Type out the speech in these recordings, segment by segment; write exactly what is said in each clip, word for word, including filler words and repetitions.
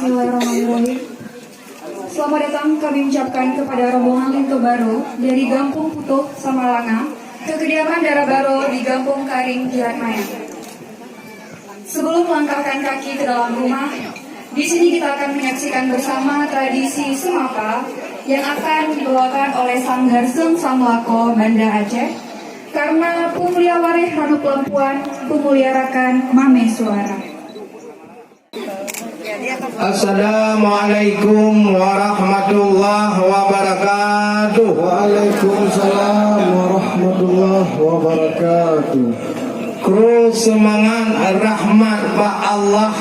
Bismillahirrahmanirrahim. Selamat datang kami ucapkan kepada rombongan linto baro dari Gampong Putoh, Samalanga, ke kediaman dara baro di Gampong Karing, Jihad Maya. Sebelum melangkahkan kaki ke dalam rumah, di sini kita akan menyaksikan bersama tradisi semapa yang akan dibawakan oleh Sanggar Seung Samlako Banda Aceh, karena peumulia waréh Ranup Lampuan, peumulia rakan Mamé Suara. Assalamualaikum warahmatullahi wabarakatuh. Waalaikumsalam warahmatullahi wabarakatuh. Kru seumangat rahmat bak Allah.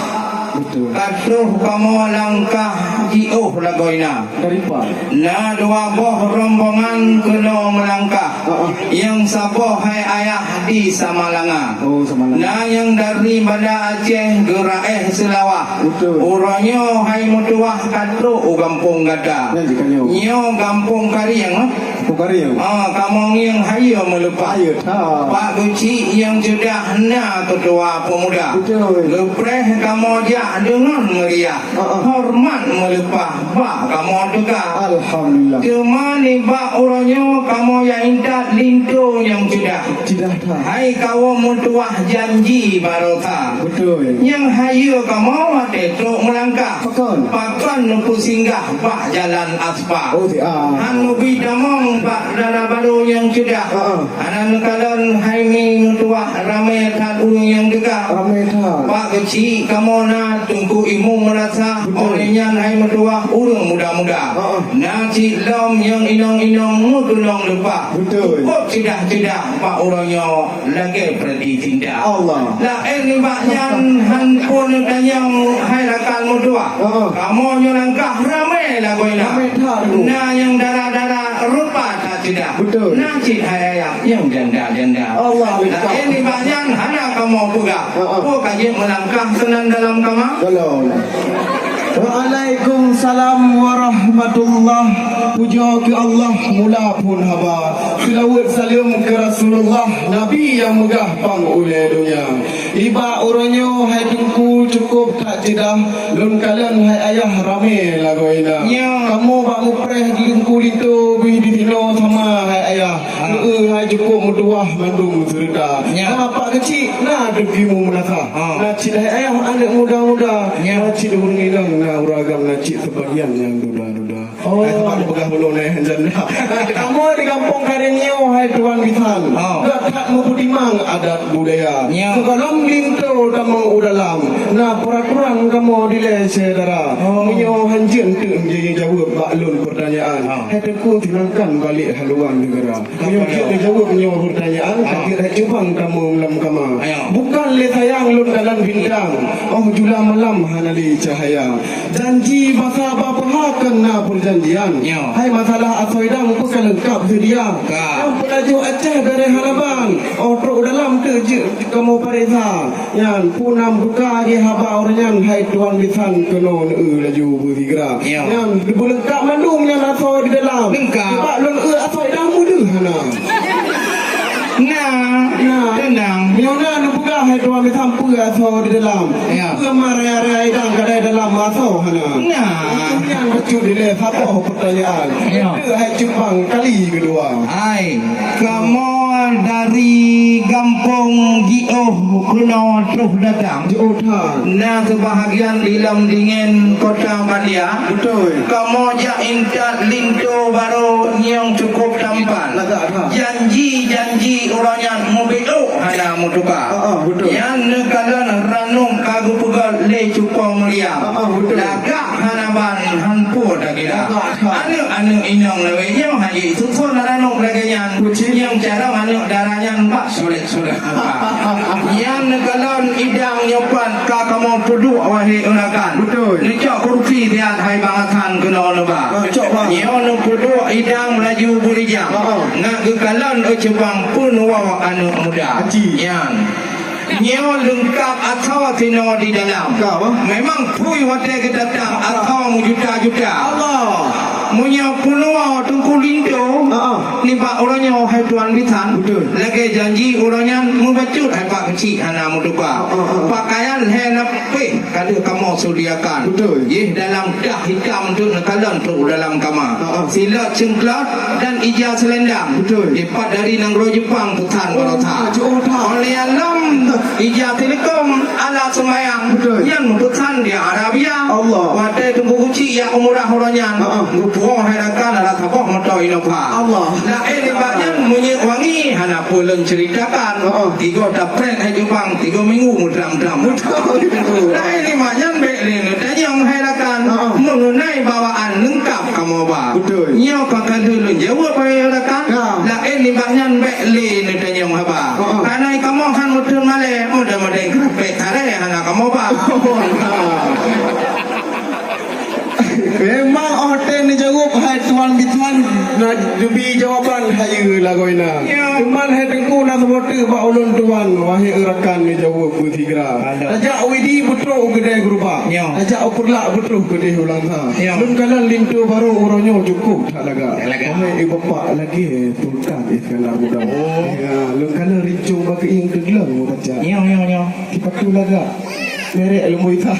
Betul. Ka troh kamoe langkah jiôh lagoina. Dari pa? Na dua boh rombongan keunoe meulangkah. Heeh. Nyang saboh hai ayah di Samalanga. Oh, Samalanga. Na nyang dari Banda Aceh geuraéh Seulawah. Betul. Uroe nyoe hai meutuwah ka trok u gampông gata. Nyan jih ka nyoe. Nyoe gampông Karieng, eh? Gampông Karieng. Ah, kamoe ngieng hayeue meuleupah. Hayeue that. Pak Geuchik nyang ceudah na keutua peumuda. Betul. Geupreh kamoe jak deungon meuriah. Ah, ah. Horeumat meuleupah bak kamoe teuka. Alhamdulillah. Teuma nibak uroe nyoe kamoe jak intat linto nyang ceudah. Ceudah that. Hai kawöm meutuwah janji barosa. Betul. Nyang hayeue kamoe watèe trok meulangkah. Pakon? Pakon neupeusinggah bak jalan aspal. Oh, siap. Han neubi tamong bak dara baro nyang ceudah. Ha, ha. Hana neukalon hai mi meutuwah ramé that ureueng nyang teuka. Ramé that. Pak Geuchik kamoe na Teungku Imum Meurasa. Betul. Óh lheueh nyan hai meutuwah ureueng muda-muda. Ha, ha. Na cit lom nyang inong-inong meukeunong leupah. Betul. Cukôp ceudah-ceudah bak uroe nyoe lagèe peurati cinta. Allah. Laén nibak nyan han pue neutanyong hai rakan meutuwah. Heeh. Kamoe nyoe langkah ramé lagoina. Ramé that, Teungku. Na nyang dara-dara rupa that ceudah. Betul. Na cit hai ayah nyang janda-janda. Allah. Laén nibak nyan hana kamoe peugah. Heeh. Peue ka jeuet meulangkah keunan dalam kama? Dalam. Waalaikumsalam warahmatullah. Pujoe keu Allah mula phôn haba. Seulaweuet saleuem keu Rasulullah, Nabi nyang meugah pang ulèe donya. Nibak uroe nyoe hai Teungku cukôp that ceudah, lôn kalon hai ayah ramé lagoina. Nyo. Kamoe bak mupreh di Teungku linto bih di sinoe sama hai ayah. Ha. Keu hai cukôp meutuwah mandum seureuta. Nyo. Nah, Pak Geuchik, na Teungku Imum Meurasa. Ha. Na cit hai ayah aneuk muda-muda. Nyo. Na cit ureueng inong, na ureueng agam, na cit sebagian nyang duda-duda. Oh. Eh, teuma neupeugah ulôn, eh, janda. Kamoe di gampông Karieng nyoe, hai tuan bisan. Oh. Gata that meupeutimang adat budaya. Nyo. Sigohlom linto tamong u dalam, na peuraturan kamoe dilèe syedara. Oh. Meunyoe hanjeuet teuk jijaweueb bak lôn peurtanyaan, oh, hai Teungku silangkan balek haluan neugara. Meunyoe jeuet neujaweueb nyoe peurtanyaan, ah, ka jeuet hai cubang kamoe lam kama. Ayo. Bukon lé sayang lôn kalon bintang, óh jula malam hana lé cahaya. Janji basa ba peuha kon na peurjanjian. Yo. Hai masalah asoe idang peue ka leungkap seudia. Ka. Nyang peulaju Aceh bèrèh hana ban, óh trok dalam teuk jeuet kamoe paréksa. Nyan, peue na meutuka lagèe haba uroe nyan, hai tuan bisan keunoe neueu laju beusigra. Yo. Nyan, beuleungkap mandum nyan asoe di dalam. Leungkap. Bak lôn eu asoe idang meudeuh hana. Na, na. Teunang. Meunyoe na neupeugah hai tuan bisan peue asoe di dalam. Yo. Peue ma raya-raya idang kadai dalam asoe hana. Na. Nyan bacut dilèe saboh peurtanyaan. Yo. Itu hai cupang kali keudua. Hai. Kamoe dari gampông jiôh keunoe troh datang. Jiôh that. Na seubahagian di Lam Dingin Kota Bandia. Beutôi. Kamoe jak intat linto barô nyang cukôp tampan. Lagak that. Janji-janji uroe nyan meubiôk hana meutuka. Ah, ah, beutôi. Nyan neukalon ranub ka geupeugöt lé Cupo Meuriam. Ah, ah, beutôi. Lagak hana ban han pue tagila. Lagak that. Aneuk-aneuk inong lawét nyoe hana Susun ranub lagèe nyan, nyang carông aneuk dara nyan bak sulet-sulet muka. Nyan neukalon idang nyoe pat ka kamoe peuduek wahé urakan. Beutôi. Neucok kursi siat hai Bang Hasan keunoe neuba. Ah, cok, Bang. Nyoe neupeuduek idang laju beurijang. Ah, ah. Ngat geukalon, eh, cubang peunuwoe aneuk muda. Aci. Nyan. Nyoe leungkap asoe sinoe di dalam. Ka, bah. Memang phui watèe geutatang asoe meujuta-juta. Allah. Meunyoe peunoh Teungku Linto, Ha, ha. nibak uroe nyoe hai Tuan Bisan, Betul. lagèe janji uroe nyan meubacut hai Pak Keuchik hana meutuka. Ha, ha, ha. Pakaian hai na pih ka deuh kamoe sediakan. Betul. Jih dalam dah hitam tu neukalon trok dalam kama. Ha, ha. Silot ceuengklot dan ija selendang. Betul. Jipat dari nanggroe Jepang peusan Oh, baroesa. jauh that. Oleh alam ija silikon ala sembayang. Betul. Nyan peusan di Arabia. Allah. Watèe Teungku Keuchik jak umrah uroe nyan. Ha, ha. Geupuwoe hai rakan ada saboh moto Innova. Allah. Laén nibak nyan minyeuk wangi hana peue lôn ceritakan. Ha, ha. Tiga tapreh hai Jepang, tiga minggu meudram-dram. Betul. Laén nibak nyan bèk lé neutanyong hai rakan. Ha, ha. Mengenai bawaan leungkap kamoe ba. Betul. Nyoe ka ka lheueh lôn jaweueb hai rakan. Ya. Laén nibak nyan bèk lé neutanyong haba. Ha, ha. Kareuna kamoe han meuteun malèe, mudah-mudahan keurapek taré hana kamoe ba. Memang oh teuh neujaweueb hai Tuan Bisan na geubri jawaban hayeue lagoina. Ya. Cuman hai Teungku na saboh teuk bak ulôn Tuan, wahé rakan neujaweueb beusigra. Ada. Tajak Widi beutrok u keudè geurubak. Ya. Tajak u Peureulak beutrok keudè u Langsa. Ya. Lôn kalon linto barô uroe nyoe cukôp that lagak. Lagak. Wahé bapak lagèe Sultan Iskandar Muda. Oh. Ya, lôn kalon rincong bak keuieng teugleng meubaca. Ya, ya, ya. Sipatu lagak. Merek lumboi sa.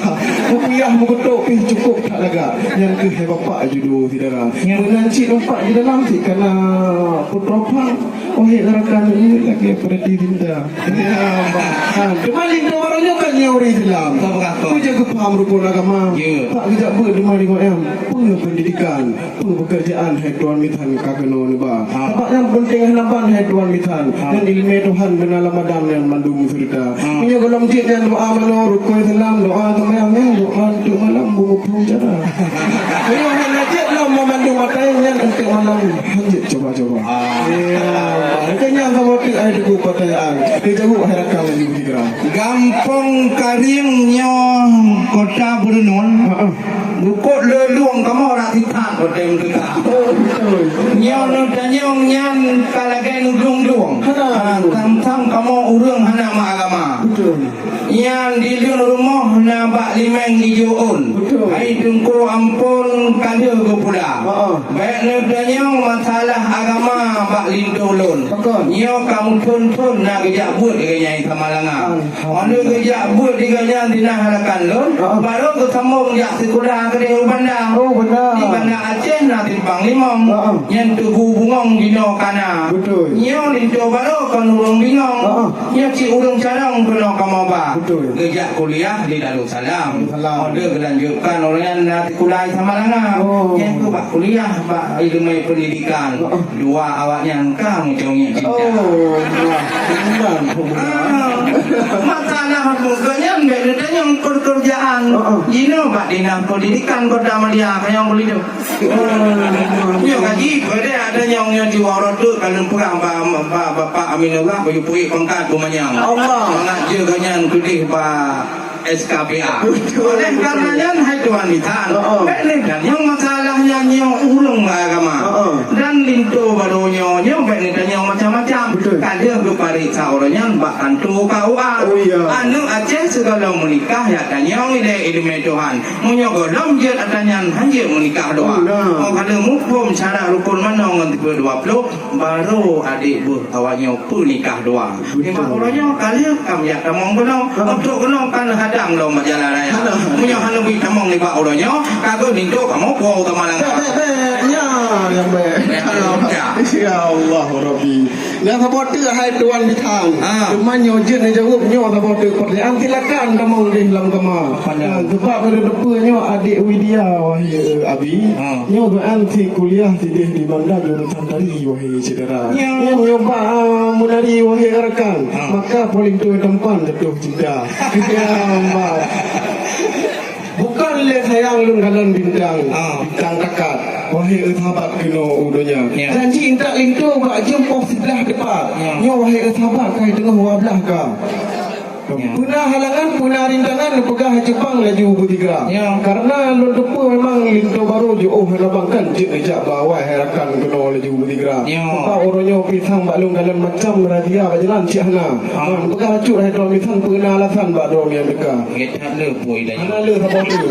Kupiah meukeutôk pih cukôp that lagak. Nyan keuh hai bapak judo syedara. Ya. Meunan cit nampak di dalam cit kana putroe phang. Oh, hai rakan, ini lagi perhati Dinda. Ya, bah. Ha, cuma Linto baroe nyoe kan nyoe ureueng Islam. Betul, betul. Ku jaga paham rukun agama. Ya. Tak kejak ber di mari M. Peue pendidikan. Peue peukeurjaan hai Tuan Bisan ka keunoe neuba? Ha. Sabab nyang peunteng hana ban hai Tuan Bisan. Ha. Dan ileumèe Tuhan beuna lam badan nyan mandum seureuta. Ha. Meunyoe gohlom jeuet nyan doa manoe, rukon Islam, doa seumayang nyan, doa untuk malam beumeupông cara. Meunyoe hana jeuet lom mandum mata nyan untuk malam, hanjeuet cuba-cuba. Ha. Ya. Mungkin nyang sama tu ai teguh pertanyaan. Dia jawab hai rakan laju tiga. Gampông Karieng nyoe kota Beureunon. Ha, ha. Bukot lé lueng kamoe rak sithat watèe meudesya. Oh, betul. Nyoe neutanyong nyan ka lagèe neudong-dong. Hana. Ah, sang-sang kamoe ureueng hana meuagama. Betul. Nyan di leuen rumoh na bak limeng ijo ôn. Betul. Hai Teungku Ampon ka lheueh geupula. Ha, ha. Bèk neutanyong masalah agama bak linto lôn. Pakon? Nyoe ka muphôn-phôn na geujak beuet di gobnyan Samalanga. Alhamdulillah. Óh lheueh geujak beuet di gobnyan sinah rakan lôn, Ha, ha. baru geusambông jak sikula keudeh u Banda. Oh, beuna. Di Banda Aceh na simpang limong. Ha, ha. Nyan Tugu Bungong jinoe ka na. Betul. Nyoe linto baru kon ureueng bingong. Ha, ha. Nyoe cit ureueng carông keunoe kamoe ba. Betul. Geujak kuliah di Darussalam. Salam. Óh lheueh geulanjutkan ureueng nyan na sikula Samalanga. Oh. Nyan keuh bak kuliah bak ileumèe pendidikan. Oh. Dua awaknyan ka meucongik cinta. Oh, wah, benar, benar. Ah, masalah muka nyan bèk neutanyong pekerjaan. Oh, oh. Jinoe bak dinas pendidikan Kota Madia, kayong beli tu. Oh, benar. Nyoe gaji, pada ada nyong nyoe jiwa rotuk kalau perang ba, ba, Bapak Aminullah bagi puik pangkat bumanyang. Allah. Mangat je ganyan tudih ba S K B A. Betul. Oleh karena nyan, hai Tuan Bisan, Oh, oh. bèk lé dan nyang masalah nyan nyoe ureueng beragama. Oh, oh. Dan linto baru nyoe, nyoe bèk lé dan nyang macam-macam. Betul. Ka lheueh geupareksa ureueng nyan bak kanto K U A. Oh, iya. Aneuk Aceh segala menikah ya tanyong ilèe ileumèe Tuhan. Meunyoe gohlom jeuet ata nyan hanjeuet meunikah dua. Oh, nah. Oh, ka lheueh muphom syarat rukun manoe ngon tipe dua puluh. Baru adék beuh awak nyoe peunikah dua. Betul. Nibak uroe nyoe ka lheueh ka meujak tamong keunoe. Ha. Untuk keunoe ka neuhadang lom bak jalan raya. Ha. Meunyoe hana bri tamong nibak uroe nyoe, ka geuh linto kamoe po teuma langkah. Bèk, bèk, bèk. Nyan nyang bèk. Ya, ya. Ya Allah Rabbi. Nyang saboh teuk hai Tuan Bisan. Ha. Teuma nyoe jeuet neujaweueb nyoe saboh teuk pertanyaan, silakan tamong deh lam kama. Apa dia? Ha, sebab pada depan nyoe adék Widya wahai, eh, Abi. Ha. Nyoe geuan si kuliah sideh di Banda jurusan tari wahai syedara. Ya. Nyoe nyoe bak, ah, menari wahai rakan. Ha. Maka paling tuai tampan jatuh cinta. Ya, Mbak. Bukan lé sayang lôn kalon bintang, Ah. bintang takat. Wahai sahabat keunoe u donya. Ya. Janji intat linto bak jeuem poh siblaih teupat. Ya. Nyoe wahai sahabat kai teungoh dua blaih ka. Ya. Peuna halangan, peuna rintangan, neupeugah Jepang laju beusigra. Ya. Karena lôn teupeue memang linto barô jiôh hana bangkan jeuet neujak bak awai hai rakan keunoe laju beusigra. Ya. Sebab uroe nyoe pisang bak lôn galon macam razia bak jalan cit hana. Ah. Ha, neupeugah bacut hai droe misan peuna alasan bak droe nyang teuka. Nggak tak le pun dah. Hana le saboh tu.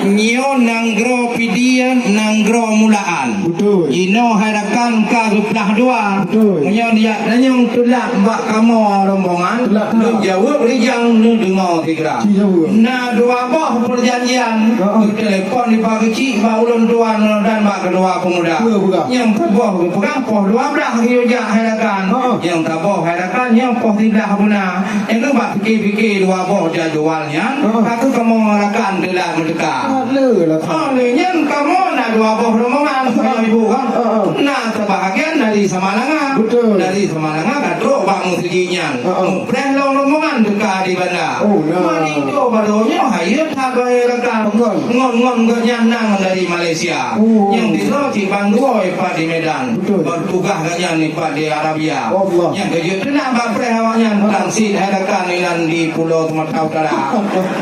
Nyoe nanggroe Pidie, nanggroe mulaan. Betul. Jinoe hai rakan ka geuplah dua. Betul. Meunyoe jak tanyong teulat bak kamoe rombongan, teulat, teulat. Lôn jaweueb rijang neudeungoe sigra. Ci jaweueb. Na dua boh peujanjian, ha, ha, geutelepon di Pak Keuchik bak ulôn tuan dan bak keudua peumuda. Betul, betul. Nyang saboh geupeugah poh dua blah geuyue jak hai rakan. Ha, ha. Nyang saboh hai rakan nyoe poh siblah beuna. Nyang keuh bak pike-pike dua boh jadwal nyan, ha, ka keuh kamoe rakan teulat meuteuka. Teulat lah. Ha, lheueh nyan kamoe na dua boh rombongan, ha, Bapak Ibu, kan? Ha, ha. Na sebahagian dari Samalanga. Betul. Dari Samalanga ka trok bak meuseujid nyan. Ha, ha. Mupreh lom rombongan teuka di banda. Oh, nah. Meulinto barô nyoe hayeu that bahé rakan. Betul. Ngon-ngon gobnyan nang dari Malaysia. Oh. Nyang sidroe cit bandua ipat di Medan. Betul. Bertugas gobnyan ipat di Arabia. Allah. Nyang keujeuet teunak bak preh awaknyan, ha, transit hai rakan inan di Pulo Sumatera Utara.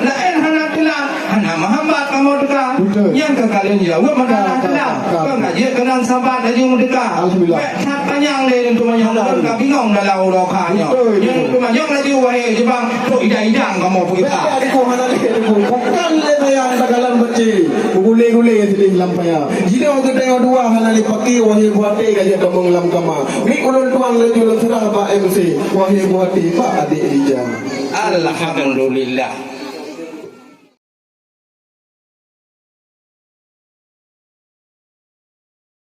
Laén hana teulat, hana meuhambat kamoe teuka. Betul. Nyang ka kalon jaweueb meunan, ka, ka, teulat. Ka. Kon ka jeuet keunan sabat laju meuteuka. Alhamdulillah. Bèk that panyang lé lôn teumanyong, alhamdulillah, lôn ka bingong dalam uroe ka nyoe. Betul, betul. Nyang teumanyong laju wahé Jepang, trok idang-idang kamoe peugah. Bèk, bèk, dukung, hana lé dukung. Bukan lé sayang takalan beuci. Gulé-gulé sideh lam paya. Jinoe geutanyoe dua hana lé paké, wahé buaté ka jeuet tamong lam kama. Mik ulôn tuan laju lôn seurah bak M C. Wahé buaté bak adék Elijah. Alhamdulillah.